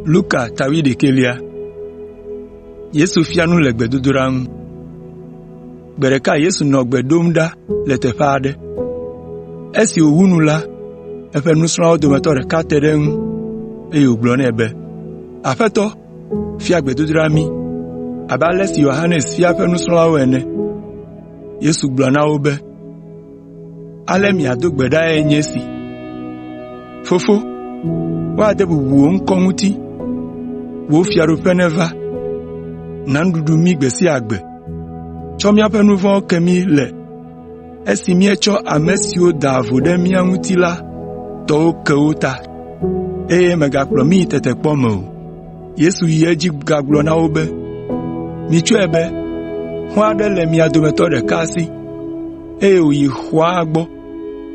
Luka ta wuiɖekɛlia. Yesu fia nu le gbedodoɖa ŋu. Gbe ɖeka Yesu nɔ gbe dom ɖa le teƒe aɖe. Esi wòwu nu la, eƒe nusrɔ̃lawo dometɔ ɖeka te ɖe eŋu, eye wògblɔ nɛ be, “Aƒetɔ, fia gbedodoɖa mí abe ale si Yohanes fia eƒe nusrɔ̃lawo ene.” Yesu gblɔ na wo be, “Ale miado gbe ɖae nye esi: “ ‘Fofo, woade bubu wò ŋkɔ ŋuti, wò fiaɖuƒe neva. Na nuɖuɖu mí gbe sia gbe. Tsɔ míaƒe nu vɔ̃wo ke mí le esi míetsɔ ame siwo da vo ɖe mía ŋuti la tɔwo ke wo ta, eye mègakplɔ mí yi tetekpɔ me o.’ ” Yesu yi edzi gagblɔ na wo be, “Mitsɔe be xɔ̃ aɖe le mia dometɔ ɖeka si, eye wòyi xɔ̃a gbɔ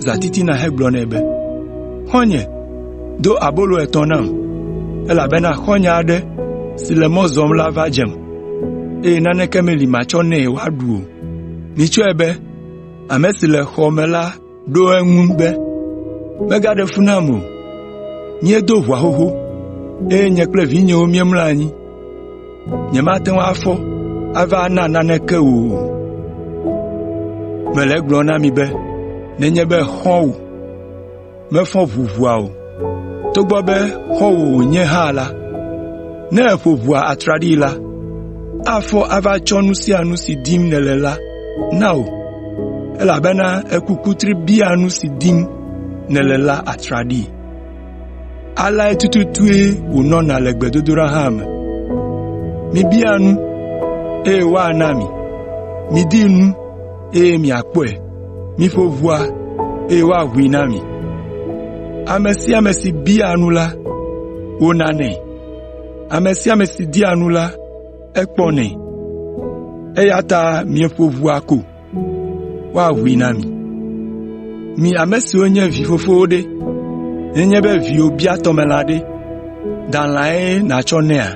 zãtitina hegblɔ nɛ be, ‘Xɔ̃nye, do abolo etɔ̃ nam, elabena xɔ̃nye aɖe si le mɔ zɔm la va dzem, eye naneke meli matsɔ nɛ wòaɖu o.’ Mitsɔe be ame si le xɔ me la ɖo eŋu be, ‘Mègaɖe fu nam o, míedo ʋɔa xoxo, eye nye kple vinyewo míemlɔ anyi. Nyemate ŋu afɔ ava na naneke wò o.’ Mele egblɔm na mi be nenye be xɔ̃wò mefɔ ʋu ʋɔa o, togbɔ be xɔ̃wò wònye hã la, ne èƒo ʋɔa atraɖii la, afɔ ava tsɔ nu sia nu si dim nèle la na wò, elabena èku kutri bia nu si dim nèle la atraɖii. Aleae tututue wònɔna le gbedodoɖa hã me. Mibia nu, eye woana mi; midi nu, eye miakpɔe; miƒo ʋɔa, eye woaʋui na mi. Ame sia ame si biaa nu la, wonanɛ; ame sia ame si dia nu la, ekpɔnɛ. Eya ta miƒo ʋɔa ko, woaʋui na mi. “Mi ame siwo nye vi fofowo ɖe, nenye be viwò bia tɔmelã ɖe, da lãe nàtsɔ nɛa?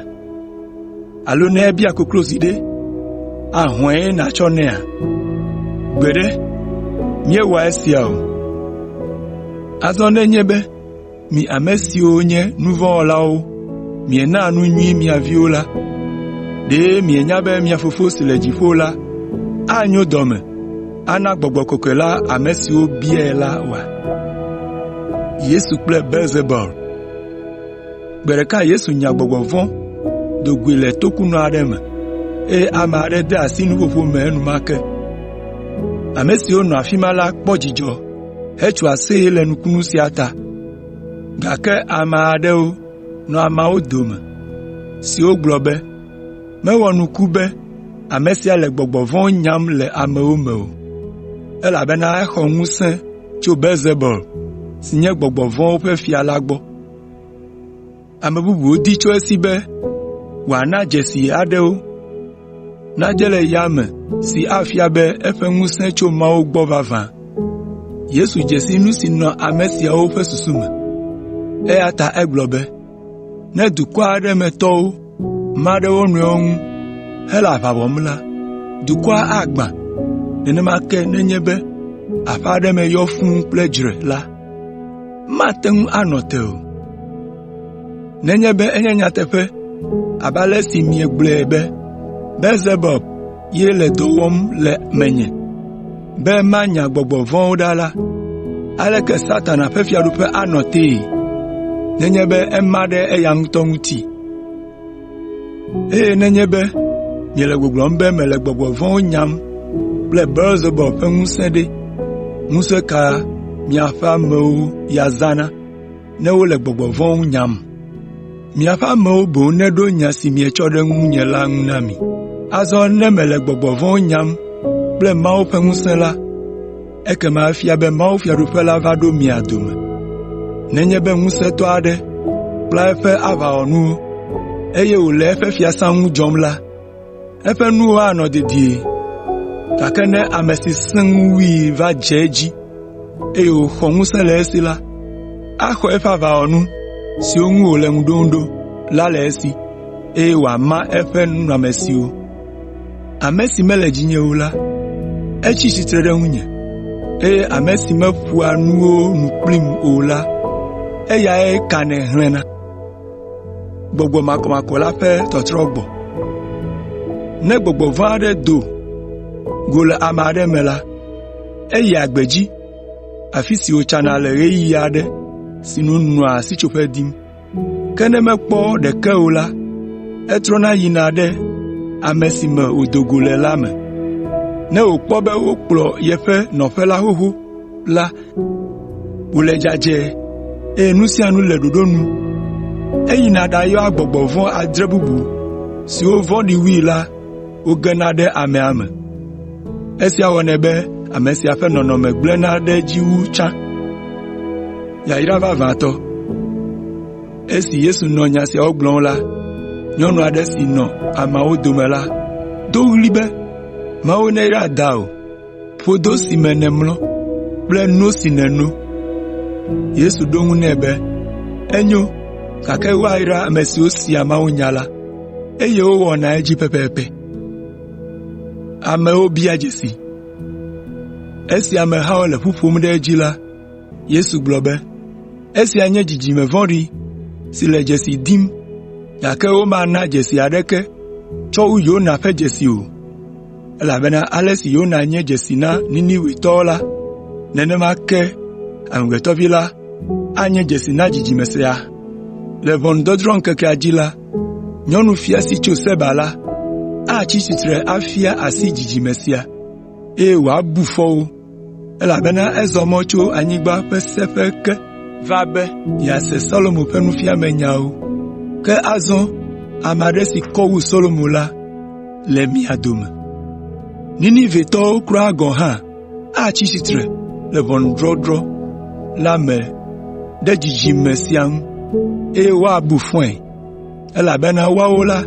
Alo ne ebia koklozi ɖe, ahɔ̃e nàtsɔ nɛa? Gbeɖe, míewɔa esia o! Azɔ nenye be mi ame siwo nye nu vɔ̃ wɔlawo mienaa nu nyui mia viwo la, ɖe mienya be mia Fofo si le dziƒo la anyo dɔ me ana Gbɔgbɔ Kɔkɔe la ame siwo biae la oa?” Gbe ɖeka Yesu nya gbɔgbɔ vɔ̃ do goe le tokunɔ aɖe me, eye ame aɖe de asi nuƒoƒo me enumake. Ame siwo nɔ afi ma la kpɔ dzidzɔ hetso aseye le nukunu sia ta. Gake ame aɖewo nɔ ameawo dome siwo gblɔ be, “Mewɔ nuku be ame sia le gbɔgbɔ vɔ̃wo nyam le amewo me o, elabena exɔ ŋusẽ tso Belzebul si nye gbɔgbɔ vɔ̃wo ƒe fia la gbɔ.” Ame bubuwo di tso esi be wòana dzesi aɖewo nadze le yame si afia be eƒe ŋusẽ tso Mawu gbɔ vavã. Yesu dze si nu si nɔ ame siawo ƒe susu me, eya ta egblɔ be, “Ne dukɔ aɖe me tɔwo ma ɖe wo nɔewo ŋu hele aʋa wɔm la, dukɔa agbã. Nenema ke nenye be aƒe aɖe me yɔ fũu kple dzre la, mate ŋu anɔ te o. Nenye be enye nyateƒe abe ale si miegblɔe be Belzebub ye le dɔ wɔm le menye be manya gbɔgbɔ vɔ̃wo ɖa la, aleke Satana ƒe fiaɖuƒe anɔ tee nenye be ema ɖe eya ŋutɔ ŋuti? Eye nenye be miele gbɔgblɔm be mele gbɔgbɔ vɔ̃wo nyam kple Belzebul ƒe ŋusẽ ɖe, ŋusẽ ka miaƒe amewo ya zãna ne wole gbɔgbɔ vɔ̃wo nyam? Miaƒe amewo boŋ neɖo nya si mietsɔ ɖe ŋunye la ŋu na mi. Azɔ ne mele gbɔgbɔ vɔ̃wo nyam kple Mawu ƒe ŋusẽ la, ekema efia be mawufiaɖuƒe la va ɖo mia dome. Nenye be ŋusẽtɔ aɖe kpla eƒe aʋawɔnuwo, eye wòle eƒe fiasã ŋu dzɔm la, eƒe nuwo anɔ dedie. Gake ne ame si sẽ ŋu wui va dze edzi, eye wòxɔ ŋusẽ le esi la, axɔ eƒe aʋawɔnu siwo ŋu wòle ŋu ɖom ɖo la le esi, eye wòama eƒe nunɔamesiwo. Ame si mele dzinye o la, etsi tsitre ɖe ŋunye, eye ame si meƒoa nuwo nu kplim o la, eyae kanɛ hlẽna. Gbɔgbɔ makɔmakɔ la ƒe tɔtrɔgbɔ. Ne gbɔgbɔ vɔ̃ aɖe do go le ame aɖe me la, eyia gbedzi, afi si wòtsana le ɣeyiɣi aɖe sinu nɔa sitsoƒe dim. Ke ne mekpɔ ɖeke o la, etrɔna yina ɖe ame si me wòdo go le la me. Ne wòkpɔ be wokplɔ yeƒe nɔƒe la xoxo la, wòle dzadzɛe, eye nu sia nu le ɖoɖo nu, eyina ɖayɔa gbɔgbɔ vɔ̃ adre bubu siwo vɔ̃ɖi wui la wogena ɖe amea me. Esia wɔnɛ be ame sia ƒe nɔnɔme gblẽna ɖe edzi wu tsã. Esi Yesu nɔ nya siawo gblɔm la, nyɔnu aɖe si nɔ ameawo dome la do ɣli be, “Mawu neyra dawò, ƒodo si me nèmlɔ kple no si nèno!” Yesu ɖo eŋu nɛ be, “Enyo, gake woayra ame siwo sea mawunya la, eye wowɔna edzi pɛpɛpɛ.” Esi amehawo le ƒu ƒom ɖe edzi la, Yesu gblɔ be, “Esia nye dzidzime vɔ̃ɖi si le dzesi dim, gake womana dzesi aɖeke tsɔ wu Yona ƒe dzesi o, elabena ale si Yona nye dzesi na Ninivetɔwo la, nenema ke Amegbetɔ Vi la anye dzesi na dzidzime sia. Le ʋɔnudɔdrɔ̃ŋkekea dzi la, nyɔnufia si tso Seba la atsi tsitre afia asi dzidzime sia, eye wòabu fɔ wo, elabena ezɔ mɔ tso anyigba ƒe seƒe ke va be yease Solomo ƒe nufiamenyawo. Ke azɔ ame aɖe si kɔ wu Solomo la le mia dome. Ninivetɔwo kura gɔ̃ hã atsi tsitre le ʋɔnudɔdrɔ̃ la me ɖe dzidzime sia ŋu, eye woabu fɔe, elabena woawo la,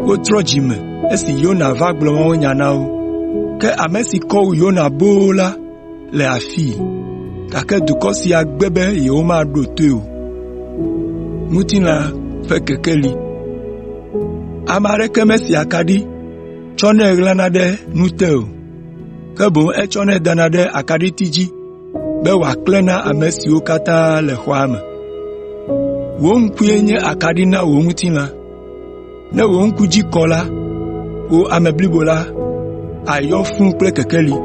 wotrɔ dzi me esi Yona va gblɔ mawunya na wo. Ke ame si kɔ wu Yona boo la le afii, gake dukɔ sia gbe be yewomaɖo toe o. Ame aɖeke mesia akaɖi tsɔnɛ ɣlana ɖe nu te o, ke boŋ etsɔnɛ dana ɖe akaɖiti dzi be wòaklẽ na ame siwo katã le xɔa me. Wò ŋkue nye akaɖi na wò ŋutilã. Ne wò ŋku dzi kɔ la, wò ame blibo la àyɔ fũu kple kekeli.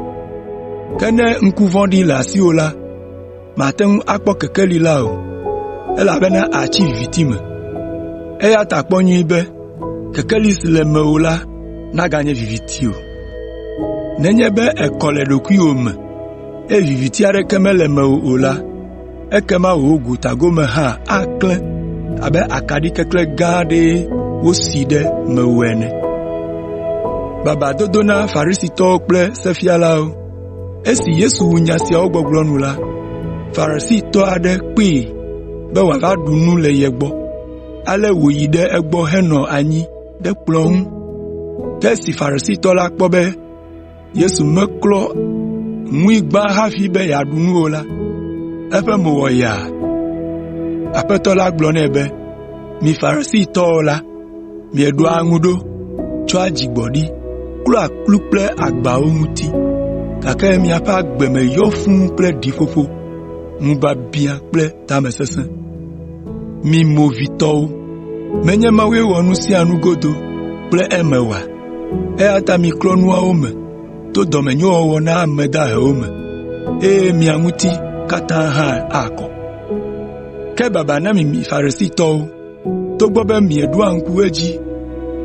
Ke ne ŋku vɔ̃ɖi le asiwò la, màte ŋu akpɔ kekeli la o, elabena àtsi viviti me. Eya ta kpɔ nyuie be kekeli si le mewò la naganye viviti o. Nenye be èkɔ le ɖokuiwò me, eye viviti aɖeke mele mewò o la, ekema wò gotagome hã aklẽ abe akaɖi keklẽ gã aɖee wosi ɖe mewò ene. Esi Yesu wu nya siawo gbɔgblɔ nu la, Farisitɔ aɖe kpee be wòava ɖu nu le ye gbɔ. Ale wòyi ɖe egbɔ henɔ anyi ɖe kplɔ̃ ŋu. Ke esi Farisitɔ la kpɔ be Yesu meklɔ ŋui gbã hafi be yeaɖu nu o la, eƒe mo wɔ yaa. Aƒetɔ la gblɔ nɛ be, “Mi Farisitɔwo la, mieɖoa ŋu ɖo tsɔa dzigbɔɖi klɔa kplu kple agbawo ŋuti, gake miaƒe agbe me yɔ fũu kple ɖiƒoƒo, ŋubiabiã kple tamesesẽ. Mi movitɔwo! Menye Mawue wɔ nu sia nu godoo kple eme oa? Eya ta miklɔ nuawo me to dɔmenyowɔwɔ na ame dahewo me, eye mia ŋuti katã hã akɔ. Ke baba na mi Farisitɔwo! Togbɔ be mieɖoa ŋku edzi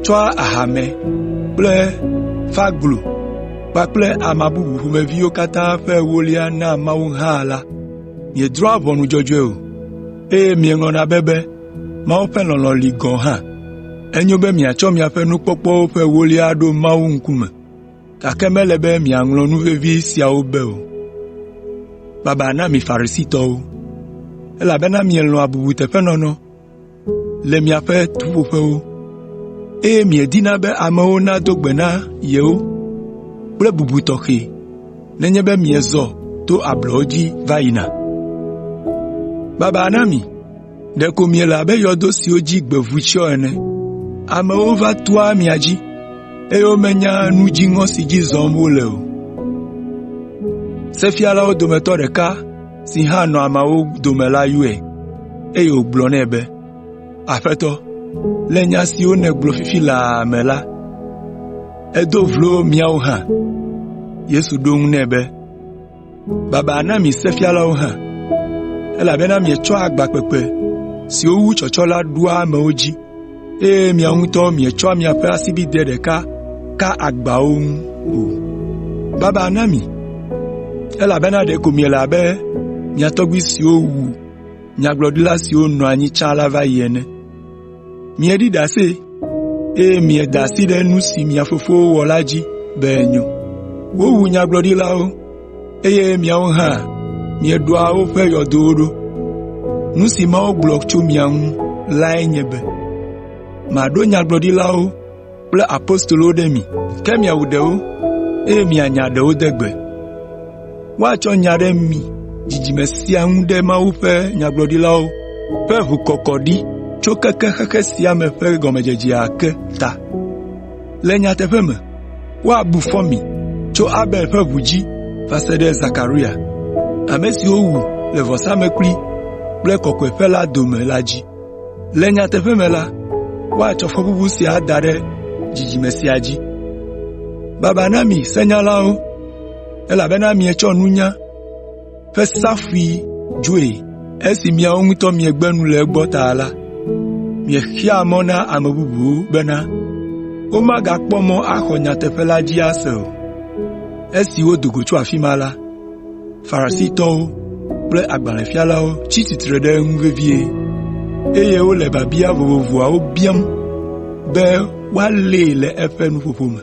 tsɔa ahamɛ kple faglo kpakple ama bubu ƒomeviwo katã ƒe ewolia naa Mawu hã la, miedrɔ̃a ʋɔnu dzɔdzɔe o, eye mieŋlɔna be be Mawu ƒe lɔlɔ̃ li gɔ̃ hã. Enyo be miatsɔ miaƒe nukpɔkpɔwo ƒe ewolia aɖo Mawu ŋkume, gake mele be miaŋlɔ nu vevi siawo be o. Baba na mi Farisitɔwo! Elabena mielɔ̃a bubuteƒenɔnɔ le miaƒe ƒuƒoƒewo, eye miedina be amewo nado gbe na yewo kple bubu tɔxɛ nenye be miezɔ to ablɔwo dzi va yina. Baba na mi! Ɖeko miele abe yɔdo siwo dzi gbe vu tsyɔ ene. Amewo va toa mia dzi, eye womenyaa nu dziŋɔ si dzi zɔm wole o.” Sefialawo dometɔ ɖeka si hã nɔ ameawo dome la yɔe, eye wògblɔ nɛ be, “Aƒetɔ, Le nya siwo nègblɔ fifi laa me la, èdo vlo míawo hã.” Yesu ɖo eŋu nɛ be, “Baba na mi sefialawo hã, elabena mietsɔa agba kpekpe siwo wu tsɔtsɔ la ɖoa amewo dzi, eye miawo ŋutɔ mietsɔa miaƒe asibidɛ ɖeka ka agbawo ŋu o. Baba na mi, elabena ɖeko miele abe mia tɔgbui siwo wu nyagblɔɖila siwo nɔ anyi tsã la va yi ene. Mieɖi ɖase, eye mieda asi ɖe nu si mia fofowo wɔ la dzi be enyo. Wowu nyagblɔɖilawo, eye miawo hã mieɖɔa woƒe yɔdowo ɖo. Nu si Mawu gblɔ tso mia ŋu lae nye be, ‘Maɖo nyagblɔɖilawo kple apostolowo ɖe mi, ke miawu ɖewo, eye mianya ɖewo de gbe.’ Woatsɔ nya ɖe mi dzidzime sia ŋu ɖe Mawu ƒe nyagblɔɖilawo ƒe ʋukɔkɔɖi tso keke xexe sia me ƒe gɔmedzedzea ke ta. Le nyateƒe me, woabu fɔ mi tso Abel ƒe ʋu dzi va se ɖe Zekaria, ame si wowu le vɔsamlekpui kple kɔkɔeƒe la dome la dzi. Le nyateƒe me la, woatsɔ fɔbubu sia ada ɖe dzidzime sia dzi. Baba na mi senyalawo, elabena mietsɔ nunya ƒe safui dzoe. Esi miawo ŋutɔ miegbe nu le egbɔ ta la, miexea mɔ na ame bubuwo bena womagakpɔ mɔ axɔ nyateƒe la dzi ase o.” Esi wodo go tso afi ma la, Farisitɔwo kple agbalẽfialawo tsi tsitre ɖe eŋu vevie, eye wole biabia vovovoawo biam be woalée le eƒe nuƒoƒo me.